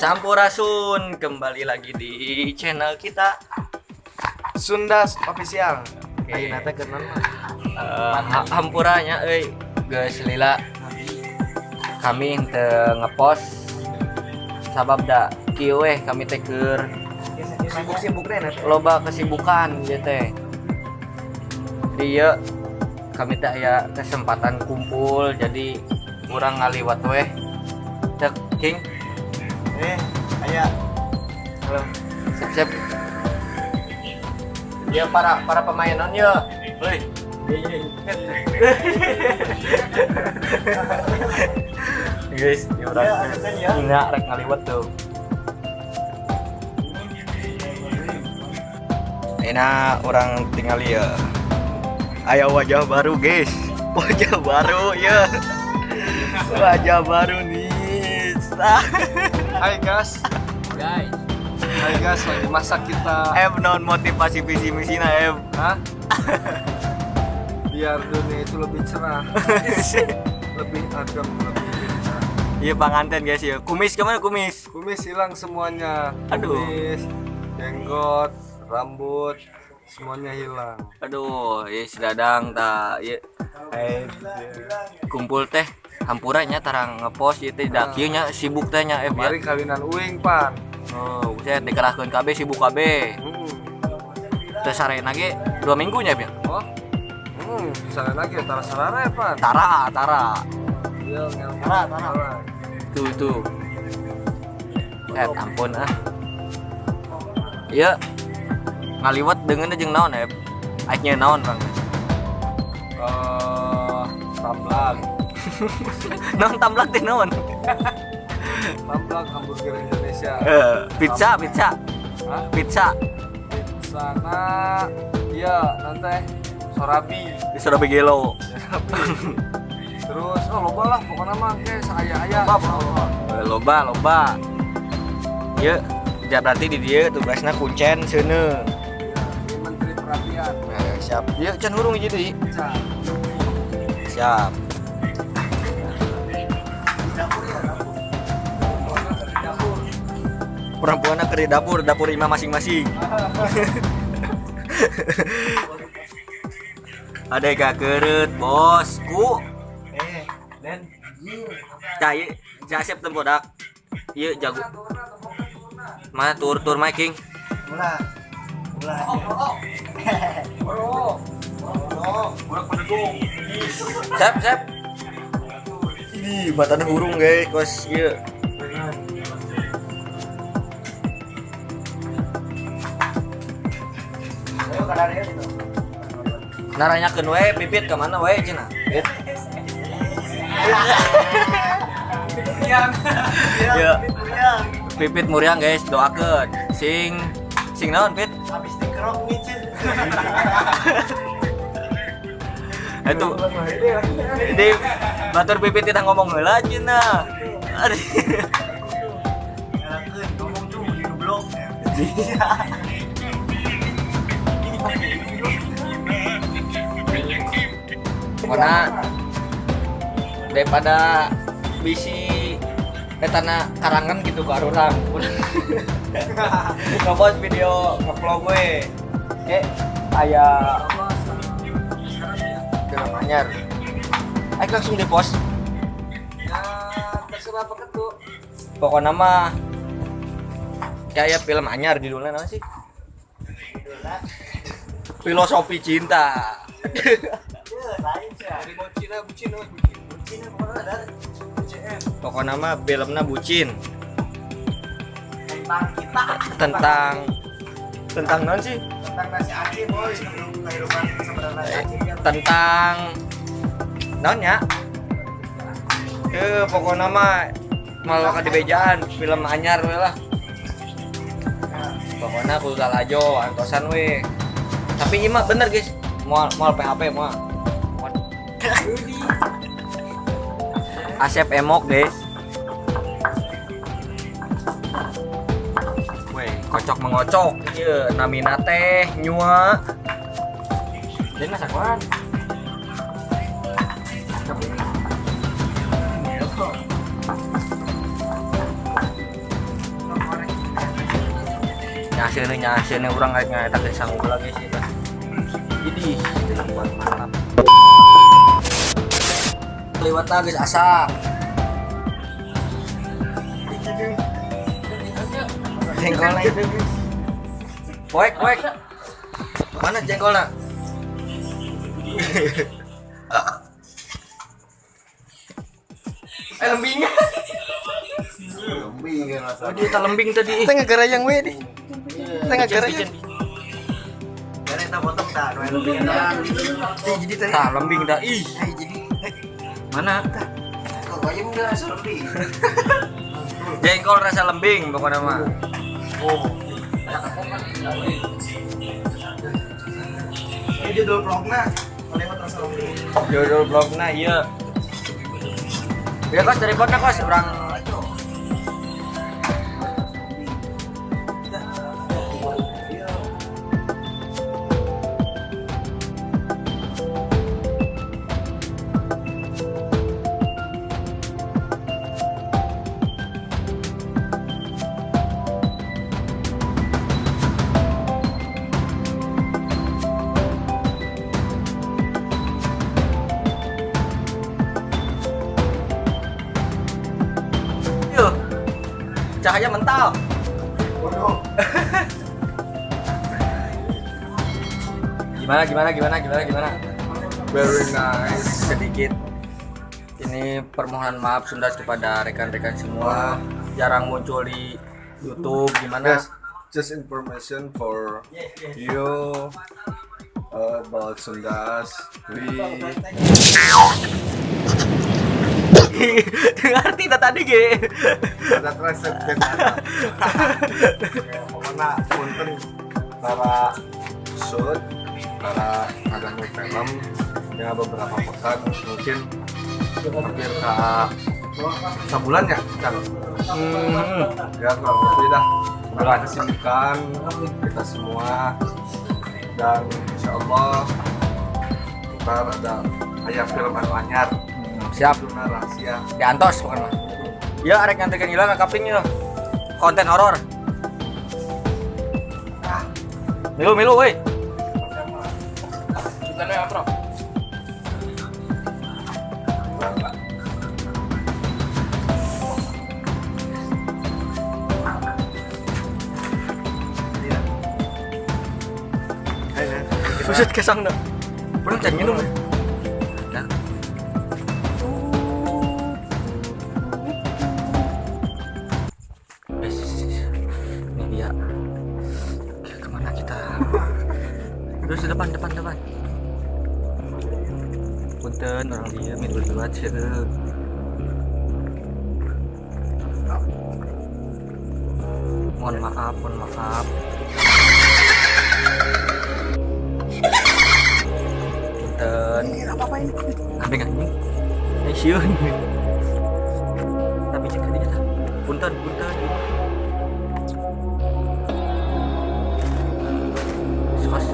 Sampurasun, kembali lagi di channel kita Sundas Official. Oke. Ayeuna teh keur naon mah? Hampuranya euy, geus lila kami teu ngepost sabab da kieu weh kami teh keur Sibuk-sibuk teh na teh. Loba kesibukan ieu teh. Di ieu kami teh aya kesempatan kumpul, jadi urang ngaliwat weh. Cek King. Aya. Halo. Sip sip. Ya, para para pemain non ya. Hei. Guys, ya urang Ya, anu kan ya. nya rek ngaliwat tuh. Enak orang tinggal ya. Aya wajah baru, guys. Wajah baru ya. Wajah baru nih. Hai guys. Guys. Hai guys, lagi masak kita. Em non motivasi visi misina em. Hah? Biar dunia itu lebih cerah, lebih adem, lebih indah. Iya panganten guys ya. Kumis kemana kumis? Kumis hilang semuanya. Aduh. Kumis, jenggot, rambut, semuanya hilang. Aduh, ya si Dadang ta ya kumpul teh hampuranya tarang ngepost ieu teh da kieu nya sibuk teh nya ya. Mari kawinan uing pan. Oh, saya dikerahkeun KB sibuk KB. Teu sarena ge 2 minggu nya ya. Oh. Sana lagi tara sarara ya pan. Tara, tara. Iya, ngelmu. Tara, tara. Tuh tuh. Ampun ah. Iya. Ngaliwat dengan jeung naon ya? Aik naon, Bang? Tamblang. Naon tamblak teh naon? Tamblang hamburger Indonesia. Pizza, pizza. Hah? Pizza. Sana iya nanti Sorabi. Di Surabaya Gelo. Sorabi. Terus oh loba lah pokoknya mah kayak saya-aya. Loba, Loba, loba. Ya, ja berarti di dieu tugasna kuncen seuneu. Ini Menteri Perapian. Siap. Ya, can hurung hiji deui. Pizza. Siap. Dapur ya, dapur. Dapur. Perempuannya ke dapur, dapur imah masing-masing. Ada gak keret, bosku. Den. Cai, Jasep tempodak. Iya jago. Mana tur tur Mike King? Ulah. Ulah. Sep, sep. Ini batana hurung guys, kos ieu. Ayo kadarnya gitu. Naranyakeun we pipit ka mana we cenah. Pipit. Ya. Pipit muriang guys, doakeun. Sing sing naon Pit? Habis dikerok nih, Cil. Itu di batur pipit tidak ngomong heula cenah. Aduh. Ngelakeun ngomong tuh di blok. Pokoknya daripada bisi etana karangan gitu ke arurang. Ngepost video ngevlog we. Oke, aya film anyar. Ayo langsung di post. Ya, terserah apa ketu. Pokoknya mah kayak film anyar judulnya apa sih? Filosofi Cinta. Lain sih. Dari bocina, bucin, oh, bucin. Bucin pokoknya ada. BCN. Pokoknya mah filmnya bucin. Tentang kita. Tentang tentang non sih? Tentang nasi Aceh, boy. Kehidupan sebenarnya nasi Aceh kan. Tentang non ya? Pokoknya mah malah kadibejaan film anyar we lah. Pokoknya kudu lalajo antosan we. Tapi ieu mah bener guys, moal moal PHP moal. Asep emok guys. Weh, kocok mengocok ieu namina teh nyua. Dan masak wan. Nyaseun nyaseun urang rek ngaetakeun sangu lagi sih tah. Jadi tempat mantap. Lewat lah guys asak. Jengkolnya itu. Poek, poek. Mana jengkolnya? Lembingnya. Lembing kan rasa. Oh, dia tak lembing tadi. Tengah gerayang we di. Tengah gerayang. Karena kita potong tak, nu lembing tak. Jadi tadi. Tah lembing dah. Ih, Jadi mana? Kok ayam udah rasa lembing. Jengkol rasa lembing pokoknya mah. Oh. Ini judul vlogna, kalimat rasa lembing. Judul vlogna iya. Ya kos dari kos kos orang. Yuh, cahaya mental. Bodoh. Gimana gimana gimana gimana gimana? Very nice. Sedikit ini permohonan maaf Sundas kepada rekan-rekan semua, jarang muncul di YouTube gimana? Guys, just information for you about Sundas. We Ngerti tak tadi ge? ada resep kita. Pokoknya punten para shoot, para ada film ya beberapa pekan mungkin hampir ke sebulan ya Kang? Ya kurang lebih dah. Karena kesibukan kita semua dan insya Allah ntar ada aya film anu anyar. Siap. Judulna rahasia. Diantos pokoknya. Ya arek nganterkeun gila ka kapling ya. Konten horor. Milu milu woi. Buset kesang dah. Belum can minum ya. Nah. Ini dia. Oke, kemana kita? Terus depan depan depan. Punten orang dia milu liwat sih. Mohon maaf, mohon maaf. Punten. Apa ini? Ambeng anjing. Eh sieun. Tapi cek tadi kita. Punten, punten. Kos.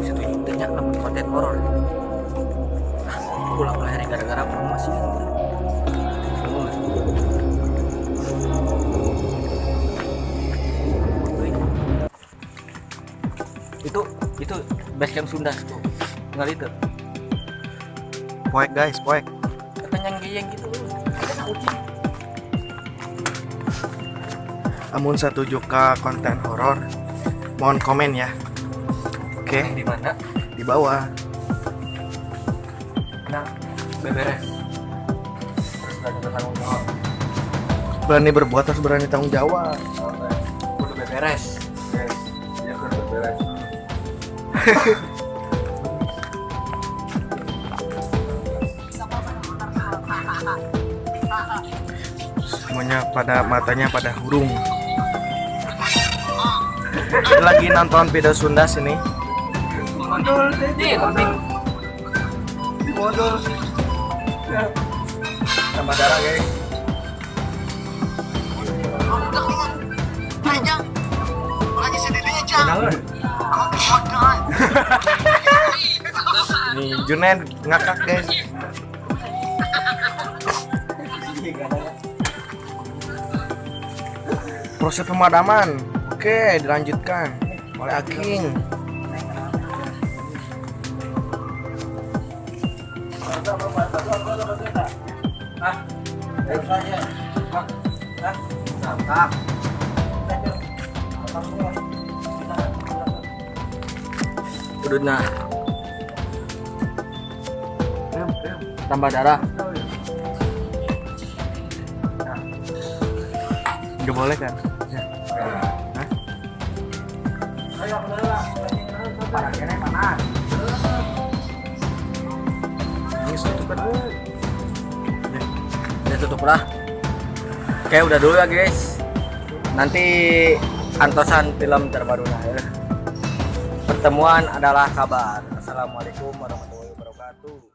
Setuju tanya lamun konten horor. Ah, ulah ulah hari gara-gara promosi. Itu base camp Sundas tuh. Nggak itu. Poek guys, poek. Katanya geyeng gitu. Ada kucing. Amun setuju ke konten horor, mohon komen ya. Oke, Di mana? di bawah. Nah, beberes. Terus berani bertanggung jawab. Berani berbuat harus berani tanggung jawab. Kudu beberes. Yes, ya kan beres. Semuanya pada matanya pada hurung. Lagi nonton video Sundas ini. Ini penting. Modal. Tambah darah guys. Nih Junen ngakak guys. Sih. Proses pemadaman. Oke, dilanjutkan oleh Aking. Udut, nah. Tambah darah. Nggak boleh kan? Hah? Parah kene panas. Ini tutup kan? Udah tutup lah. Oke, udah dulu ya, guys. Nanti antosan film terbaru, nah ya. Pertemuan adalah kabar. Assalamualaikum warahmatullahi wabarakatuh.